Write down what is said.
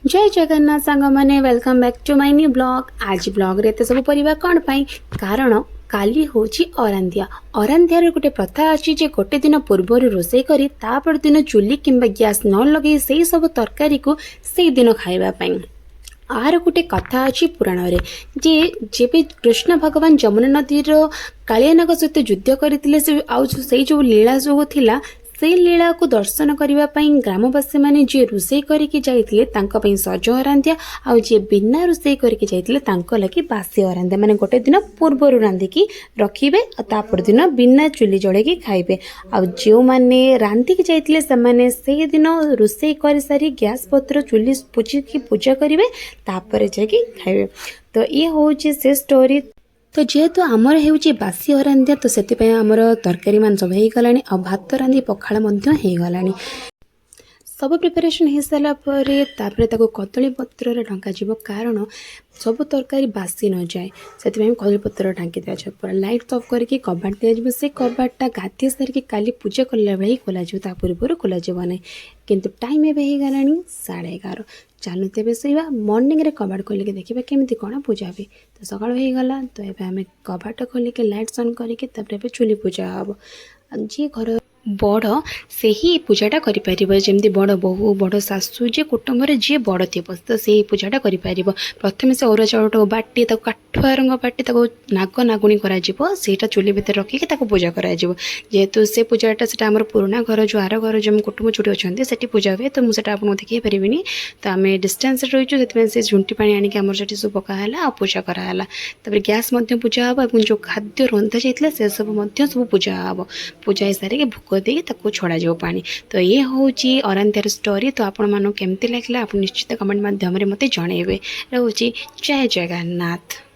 ଜୟ ଜଗନ୍ନାଥ ସାଙ୍ଗମାନେ, welcome back to my new vlog। ଆଜି ବ୍ଲଗ୍ରେ ଏତେ ସବୁ ପରିବା କ'ଣ ପାଇଁ? କାରଣ କାଲି ହେଉଛି ଅରାନ୍ଧିଆ। ଅରାନ୍ଧିଆର ଗୋଟେ ପ୍ରଥା ଅଛି ଯେ ଗୋଟେ ଦିନ ପୂର୍ବରୁ ରୋଷେଇ କରି ତାପର ଦିନ ଚୁଲି କିମ୍ବା ଗ୍ୟାସ୍ ନ ଲଗେଇ ସେଇ ସବୁ ତରକାରୀକୁ ସେଇଦିନ ଖାଇବା ପାଇଁ। ଆର ଗୋଟେ କଥା ଅଛି ପୁରାଣରେ ଯେ ଯେବେ କୃଷ୍ଣ ଭଗବାନ ଯମୁନା ନଦୀର କାଳିଆନାଗ ସହିତ ଯୁଦ୍ଧ କରିଥିଲେ, ସେ ଆଉ ସେଇ ଯେଉଁ ଲୀଳା ସବୁ ଥିଲା, ସେଇ ଲୀଳାକୁ ଦର୍ଶନ କରିବା ପାଇଁ ଗ୍ରାମବାସୀମାନେ ଯିଏ ରୋଷେଇ କରିକି ଯାଇଥିଲେ ତାଙ୍କ ପାଇଁ ସଜ ଅରାନ୍ଧିଆ, ଆଉ ଯିଏ ବିନା ରୋଷେଇ କରିକି ଯାଇଥିଲେ ତାଙ୍କ ଲାଗି ବାସି ଅରାନ୍ଧିଆ। ମାନେ ଗୋଟେ ଦିନ ପୂର୍ବରୁ ରାନ୍ଧିକି ରଖିବେ ଆଉ ତା ପରଦିନ ବିନା ଚୁଲି ଜଳେଇକି ଖାଇବେ। ଆଉ ଯେଉଁମାନେ ରାନ୍ଧିକି ଯାଇଥିଲେ, ସେମାନେ ସେଇଦିନ ରୋଷେଇ କରିସାରି ଗ୍ୟାସ୍ ପତ୍ର ଚୁଲି ପୋଛିକି ପୂଜା କରିବେ, ତାପରେ ଯାଇକି ଖାଇବେ। ତ ଇଏ ହେଉଛି ସେ ଷ୍ଟୋରି। ତ ଯେହେତୁ ଆମର ହେଉଛି ବାସି ଅରାନ୍ଧିଆ, ତ ସେଥିପାଇଁ ଆମର ତରକାରୀ ମାନ ସବୁ ହେଇଗଲାଣି ଆଉ ଭାତ ରାନ୍ଧି ପଖାଳ ମଧ୍ୟ ହେଇଗଲାଣି। ସବୁ ପ୍ରିପାରେସନ୍ ହେଇସାରିଲା ପରେ ତାପରେ ତାକୁ କଦଳୀ ପତ୍ରରେ ଢଙ୍କାଯିବ, କାରଣ ସବୁ ତରକାରୀ ବାସି ନଯାଏ। ସେଥିପାଇଁ କଦଳୀ ପତ୍ର ଢାଙ୍କି ଦିଆଯିବ। ପୁରା ଲାଇଟ୍ ଅଫ୍ କରିକି କବାଟ ଦିଆଯିବ। ସେ କବାଟଟା ଗାଧୋଇ ସାରିକି କାଲି ପୂଜା କଲା ବେଳେ ହିଁ ଖୋଲାଯିବ, ତା ପୂର୍ବରୁ ଖୋଲାଯିବ ନାହିଁ। କିନ୍ତୁ ଟାଇମ୍ ଏବେ ହେଇଗଲାଣି 11:30। ଚାଲନ୍ତୁ ଏବେ ଶୋଇବା। ମର୍ଣ୍ଣିଂରେ କବାଟ ଖୋଲିକି ଦେଖିବା କେମିତି କ'ଣ ପୂଜା ହୁଏ। ତ ସକାଳ ହେଇଗଲା। ତ ଏବେ ଆମେ କବାଟ ଖୋଲିକି ଲାଇଟ୍ସ ଅନ୍ କରିକି ତାପରେ ଏବେ ଚୁଲି ପୂଜା ହେବ। ଆଉ ଯିଏ ଘର ବଡ଼, ସେହି ପୂଜାଟା କରିପାରିବ। ଯେମିତି ବଡ଼ ବୋହୂ, ବଡ଼ ଶାଶୁ, ଯିଏ କୁଟୁମ୍ବରେ ଯିଏ ବଡ଼ ଥିବ, ତ ସେଇ ପୂଜାଟା କରିପାରିବ। ପ୍ରଥମେ ସେ ଅରୁଆ ଚାଉଳଟାକୁ ବାଟି, ତାକୁ କାଠୁଆ ରଙ୍ଗ ବାଟି, ତାକୁ ନାଗ ନାଗୁଣୀ କରାଯିବ। ସେଇଟା ଚୁଲି ଭିତରେ ରଖିକି ତାକୁ ପୂଜା କରାଯିବ। ଯେହେତୁ ସେ ପୂଜାଟା ସେଟା ଆମର ପୁରୁଣା ଘର, ଯେଉଁ ଆର ଘର, ଯେଉଁ କୁଟୁମ୍ବ ଯୋଉଠି ଅଛନ୍ତି, ସେଠି ପୂଜା ହୁଏ। ତ ମୁଁ ସେଟା ଆପଣଙ୍କୁ ଦେଖେଇ ପାରିବିନି। ତ ଆମେ ଡିଷ୍ଟାନ୍ସରେ ରହିଛୁ, ସେଥିପାଇଁ ସେ ଝୁଣ୍ଟି ପାଣି ଆଣିକି ଆମର ସେଠି ସବୁ ପକା ହେଲା ଆଉ ପୂଜା କରାହେଲା। ତାପରେ ଗ୍ୟାସ୍ ମଧ୍ୟ ପୂଜା ହେବ ଏବଂ ଯେଉଁ ଖାଦ୍ୟ ରନ୍ଧା ଯାଇଥିଲା, ସେସବୁ ମଧ୍ୟ ସବୁ ପୂଜା ହେବ। ପୂଜା ହେଇସାରିକି ଭୋଗ ଦେଇକି ତାକୁ ଛଡ଼ାଯିବ ପାଣି। ତ ଇଏ ହେଉଛି ଅରାନ୍ଧିଆର ଷ୍ଟୋରି। ତ ଆପଣମାନଙ୍କୁ କେମିତି ଲାଗିଲା, ଆପଣ ନିଶ୍ଚିତ କମେଣ୍ଟ ମାଧ୍ୟମରେ ମୋତେ ଜଣାଇବେ। ରହୁଛି, ଜୟ ଜଗନ୍ନାଥ।